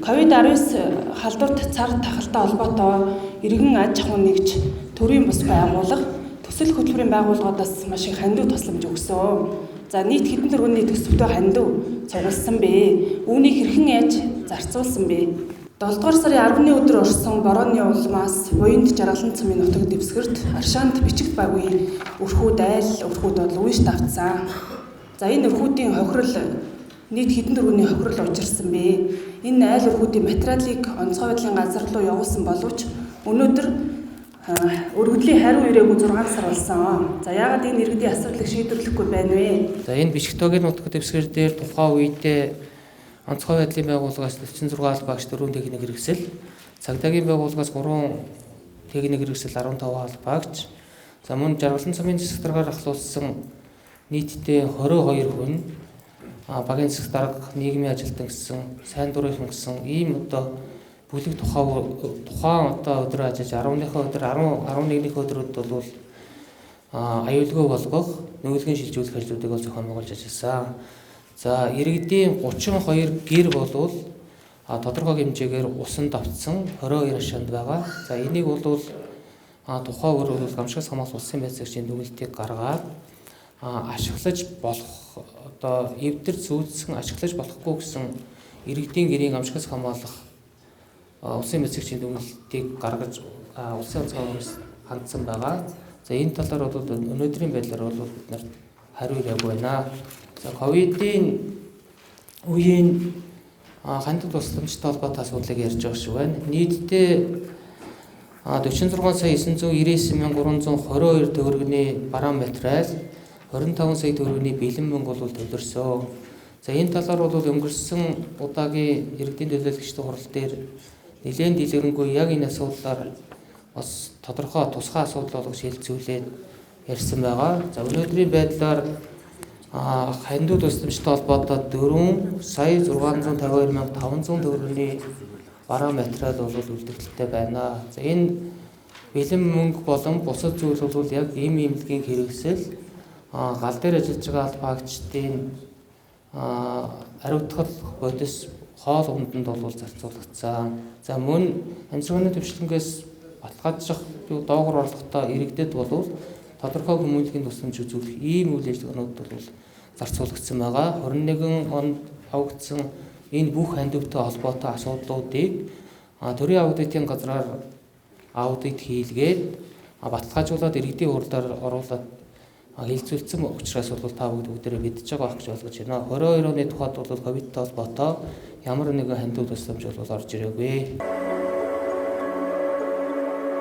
COVID-19 халдварт цар тахалтай холбоотой иргэн аж ахуйн нэгж, төрийн бус байгууллага, төсөл хөтөлбөрийн байгууллагуудаас маш их хандив тусламж өгсөн. За, нийт хэдэн төгрөгийн төсөвтэй хандив цугласан бэ? Үүнийг хэрхэн яаж зарцуулсан бэ? 7 дугаар сарын 10-ны өдөр орсон борооны улмаас Буянд Жаргалан цамын нутаг дэвсгэрт Аршаанд Бичигт багийн өрхүүд, айл өрхүүд бол уйш давтсан. За, энэ өрхүүдийн хохирол нийт хэдэн төгрөгийн хохирол учирсан бэ? Энэ айл өрхүүдийн материалыг онцгой байдлын газар руу явуулсан боловч өнөөдөр өргөдлийн хариу ирээгүй 6 сар болсон. За, яагаад энэ иргэдийн асуудлыг шийдвэрлэхгүй байна вэ? За, энэ Бичигт багийн нутаг дэвсгэр дээр тухайн үедээ онцгой байдлын байгууллагаас 46 албаагч, 4 техник хэрэгсэл, цагдаагийн байгууллагаас 3 техник хэрэгсэл, 15 албаагч, за, мөн Жаргалан цамын засаг даргаар ахлуулсан нийтдээ 22 хүн, багийн засаг дарга, нийгмийн ажилтан гэсэн, сайн дурынхан гэсэн ийм одоо бүлэг тухайн одоо өдөр ажиллаж, 10-ныхаа өдөр, 10 11-ний өдрүүд бол аюулгүй болгох, нөлөөгийн шилжүүлэх ажлуудыг бол зохион байгуулж ажилласан. За, иргэдийн 32 гэр болвол тодорхой хэмжээгээр усан давтсан 22 ашаанд байгаа. За, энийг бол тухайн өр бол гамшигс хамгаалах улсын байцаагчийн дүгнэлтийг гаргаад ашиглаж болох, одоо эвдэр зүүдсэн, ашиглаж болохгүй гэсэн иргэдийн гэрийн гамшигс хамгаалах улсын байцаагчийн дүгнэлтийг гаргаж улсын онцгой хүмүүст хандсан байгаа. За, энэ талаар бол өнөөдрийн байдлаар бол бид нарт хариу ирээгүй байна. За, ковидын үеийн хандив тусламжтай холбоотой асуудлыг ярьж байгаа шиг байна. Нийтдээ 46 сая 999 322 төгрөгийн бараан материал, 25 сая төгрөгийн бэлэн мөнгө бол төлөрсөн. За, энэ талаар бол өнгөрсөн удаагийн иргэдийн төлөөлөгчдийн хурал дээр нэлээн дэлгэрэнгүй яг энэ асуудлаар бас тодорхой тусгай асуудал болгож хэлцүүлээд ярьсан байгаа. За, өнөөдрийн байдлаар хандив тусламжтай холбоотой 4 сая 652 500 төгрөгийн бараан материал бол үлдэгдэлтэй байна. За, энэ бэлэн мөнгө болон бусад зүйл бол яг эм эмнэлгийн хэрэгсэл, гал дээр ажиллаж байгаа албаагчдын ариутгал бодис, хоол унтанд бол зарцуулагдсан. За, мөн амьсгалын төвчлөнгөөс баталгаажих доогуур орлоготой иргэдэд бол тодорхой хүмүүнлэгийн тусламж үзүүлэх ийм үйл ажиллагаанууд бол зарцуулагдсан байгаа. 21 онд авагдсан энэ бүх хандивтай холбоотой асуудлуудыг төрийн аудитын газраар аудит хийлгээд, баталгаажуулаад, иргэдийн хурлаар оруулаад хэлцүүлсэн учраас бол та бүгд бүгдээрээ мэдж байгаа байх гэж ойлгож байна. 22 оны тухайд бол ковидтой холбоотой ямар нэгэн хандив тусламж бол орж ирээгүй.